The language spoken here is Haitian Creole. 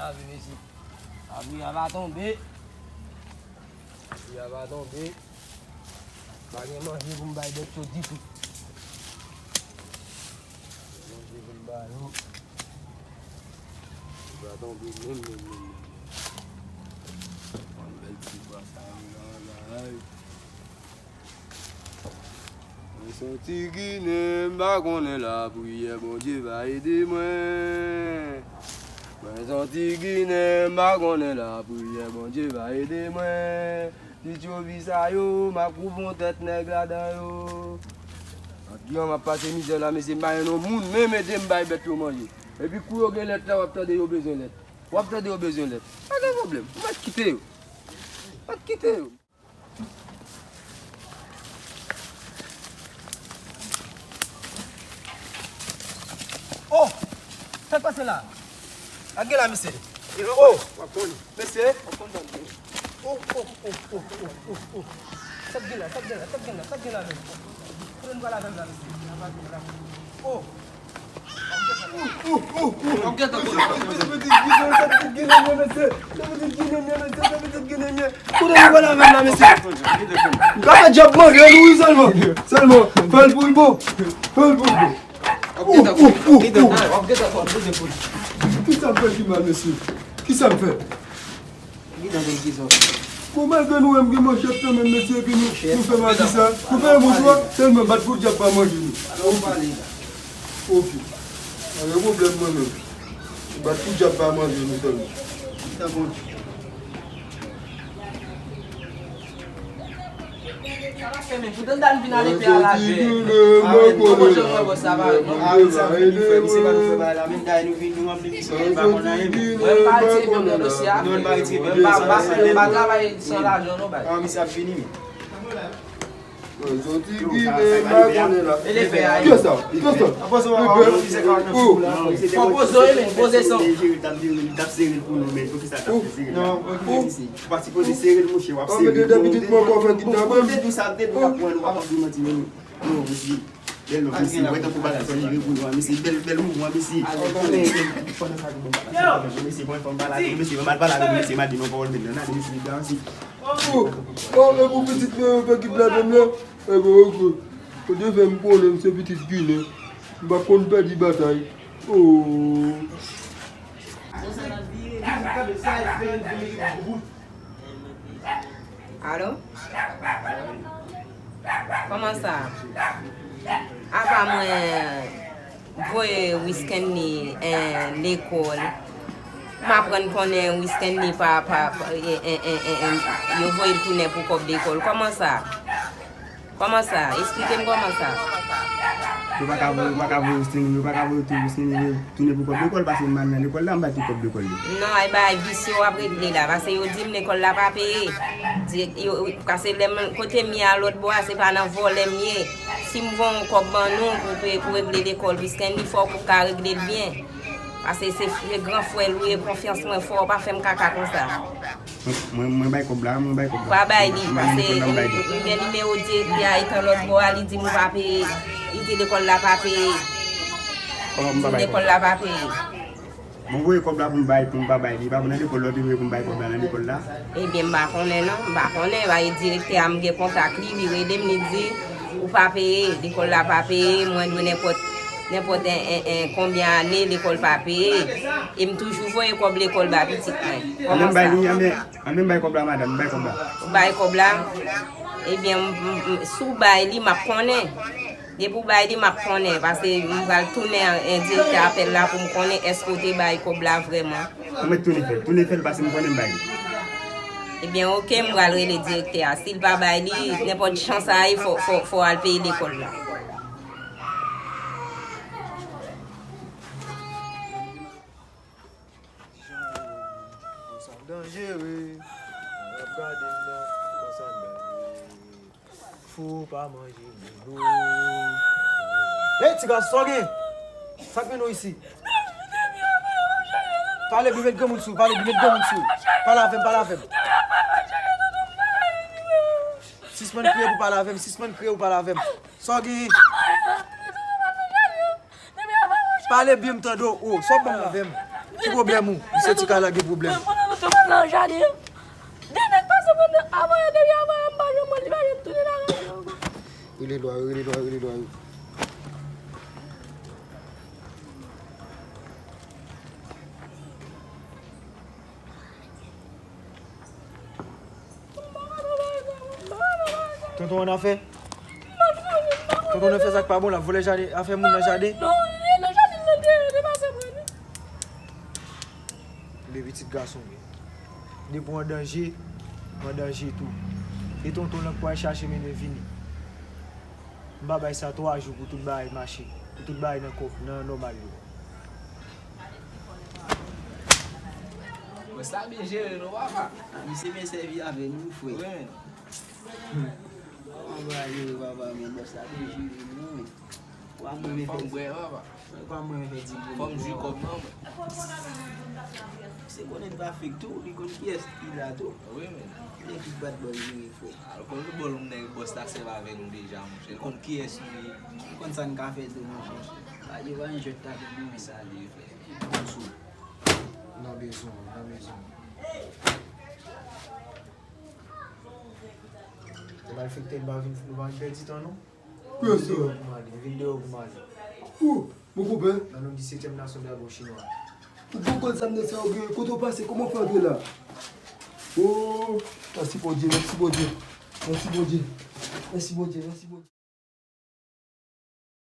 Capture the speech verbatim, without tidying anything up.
Lave, mesye. Lapli a pa tonbe. Lapli a pa tonbe. Pa gen manje pou m bay bèt yo ditou. Manje pou m ba yo. Li pa tonbe menm, menm, menm, menm. Yon bèl ti bwa sa yo la, la, ay. Mwen se yon ti Ginen, m pa konnen lapriyè, Bondye va ede mwen. Mwen se yon ti Ginen, m pa konnen lapriyè, Bondye va ede mwen. Ti tchovi sa yo, m ap koupe yon tèt nèg ladan yo. Ak Giyan, m ap pase mizè la, mesye, m pa jwenn yon moun menm ede m bay bèt yo manje. Epi kou yo gen lèt la, w ap tande yo bezwen lèt. W ap tande yo bezwen lèt. Pa gen pwoblèm, m mèt kite yo. M mèt kite yo. Oh! Sa k pase la? Sa k gen la, mesye? Oh! Mesye? Oh, oh, oh, oh, oh, oh, oh. Sa k gen la, sa k gen la, sa k gen la, sa k gen la menm? Kote nou pral avè m la, mesye? Oh! Kote nou pral avè m la, mesye? M ka fè djab manje nou, wi, sèlman. Sèlman, fè l pou l bon. Fè l pou l bon. Ou, ou, ou, ou. Kisa m fè ki mal, mesye? Kisa m fè? Bon, malgre nou wè m gen manchèt kanmenm, mesye, epi nou, nou fè m ap di sa. Nou fè yon mouchwa, sèlman bat pou dyab pa manje nou. Ok. Pa gen pwoblèm, mwen menm. Bat pou dyab pa manje nou sèlman. Sa pa fè men, pou Dandal vin ale pè a lajè. Mwen pa janm wè bòs sa pa, non. Ah, misye ap vin fè, misye pa nou fè bagay la, menm dayè nou vin, nou ranpli misye, li pa konn anyen, men. Mwen pa retire men nan dosye a. Non, li pa retire men. Mwen pa, mwen pa fè, mwen pa travay san lajan, non, bay. Ah, misye ap vini, men. Mwen soti Ginen, m pa konnen la. Kiyès sa? Kiyès sa? Pran poze w, men, poze san. Ou pa sipoze sere l, monchè, w ap sere l pou nou, men. Ou konn te di sa, te di w ap pran, ou ap di manti, men. Non, mesye. Bèl non, mesye. Mwen tankou bagay sa rive pou nou, mesye. Bèl, bèl mouvman, mesye. Mesye, bon, fò m pale avè w, mesye. Mwen mal pale avè w, mesye. M a di non pawòl, men nan, mesye, dan, mesye. Oh, oh, e pou pitit mwen yo fè ki blablabla. E bon, ok. Ou te fè m konnen m se pitit Ginen. M pa konn pèdi batay. Oh. Alo? Kòman sa? Apa mwen voye Wiskenny, eh, lekòl. M aprann konnen Wiskenny pa, pa, pa, eh, eh, eh, eh, eh, yo voye l tounen pou kòb lekòl. Kòman sa? Kòman sa? Esplike m kòman sa. Yo pa ka voye, yo pa ka voye Wiskenny, yo pa ka voye tou Wiskenny tounen pou kòb lekòl, paske m al nan lekòl la, m bay tout kòb lekòl yo. Non, ay bagay visye w ap regle la, paske yo di m lekòl la pa peye. Dirèk, yo, paske lè m, kote m ye a lòt bò a, se pa nan vòlè m ye. Si m voye yon kòb ban nou pou, pou, pou regle lekòl Wiskenny, fòk ou ka regle l byen. Paske se, se gran frè l ou ye, konfyans mwen fè w, pa fè m kaka konsa. Mwen, mwen, mwen bay kòb la, mwen bay kòb la. Pa bay li, paske m gen nimewo direktè a, etan lòt bò a, li di m ou pa peye, li di lekòl la pa peye. Kòman m pa bay kòb la? Lekòl la pa peye. Mwen voye kòb la pou m bay, pou m pa bay li. Pa pou nan lekòl la, ou te voye pou m bay kòb la nan lekòl la. Ebyen, m pa konnen non, m pa konnen. Paske direktè a, m gen kontak li, li rele m, li di, ou pa peye, lekòl la pa peye, mwen dwe nenpòt, nenpòt en, en, en, konbyen ane lekòl pa peye. E m toujou voye kòb lekòl ba pitit mwen. Kòman sa? Anben m bay kòb la, madanm, m bay kòb la. Ou bay kòb la? Ebyen, m, m, m, si w bay li, m ap konnen. Depi w bay li, m ap konnen, paske m pral tounen, eh, direktè apèl la pou m konnen èske w te bay kòb la vrèman. Ou mèt tounen fè l, tounen fè l, paske m konnen m bay li. Ebyen, oke, m pral rele direktè a. Si l pa bay li, nenpòt jan sa ye, fò, fò, fò w al peye lekòl la. Konsa m danjere. Mwen ap gade m nan, konsa m danjere. Fou pa manje dlo. Hey, ti gason, sa w gen? Sa k mennen w isi? Pale byen, met granmoun sou, pale byen, met granmoun sou. Pale avè m, pale avè m. Sispann kriye pou pale avè m, sispann kriye pou pale avè m. Sa w gen? Pale byen, m tande w. Oh, sa w ban m avè m? Ki pwoblèm ou? Misye ti kala gen pwoblèm. Mwen, mwen, mwen, mwen nan jaden an. De nèg pase mwen nan, avan yè, depi avan yè, m pa janm wè li, pa janm tounen nan jaden an ankò. Rele lwa yo, rele lwa yo, rele lwa yo. Tonton an afè? Tonton an fè sa k pa bon, l ap vòlè jaden, afè moun nan jaden. Non, e nan jaden nan te, te pase mwen li. Li pitit gason m ye. Depi w an danje, w an danje tou. E tonton lan k pral chache mennen vini. M pa bay sa twa jou pou tout bagay mache, pou tout bagay nan kò, nan nòmal yo. Bòs la byen jere nou, papa. Misye byen sèvi avè nou, frè. Wi, men. Kòman bagay yo ye, papa, men bòs la byen jere nou, men. Fò m renmen fè di bwè, papa. Fò m renmen fè di bwè. Fò m jwi kòb nan, mwen. Se konnen trafik tou, li konn kiyès ki la tou. Wi, men. Li ki bat bòl jere, frè. A, l konn tout bòl moun nèg bòs la sèvi avè nou deja, monchè. L konn kiyès nou ye. Li konn sa n ka fè tou, monchè. Pa gen, pa gen jwèt avè nou, men sa li ye, frè. Nan bezwen, nan bezwen. Malfektè, nou pa vin, nou pa vin pèdi tan, non. Kiyès sa? Vin deyò pou m ale, vin deyò pou m ale. Ou, mon konpè? Nan non disetyèm nasyon dragon chinwa. Ou konn sa m nan sa, oubyen kote w pase, kòman w fè antre la? O, mèsi Bondye, mèsi Bondye. Mèsi Bondye. Mèsi Bondye, mèsi Bondye.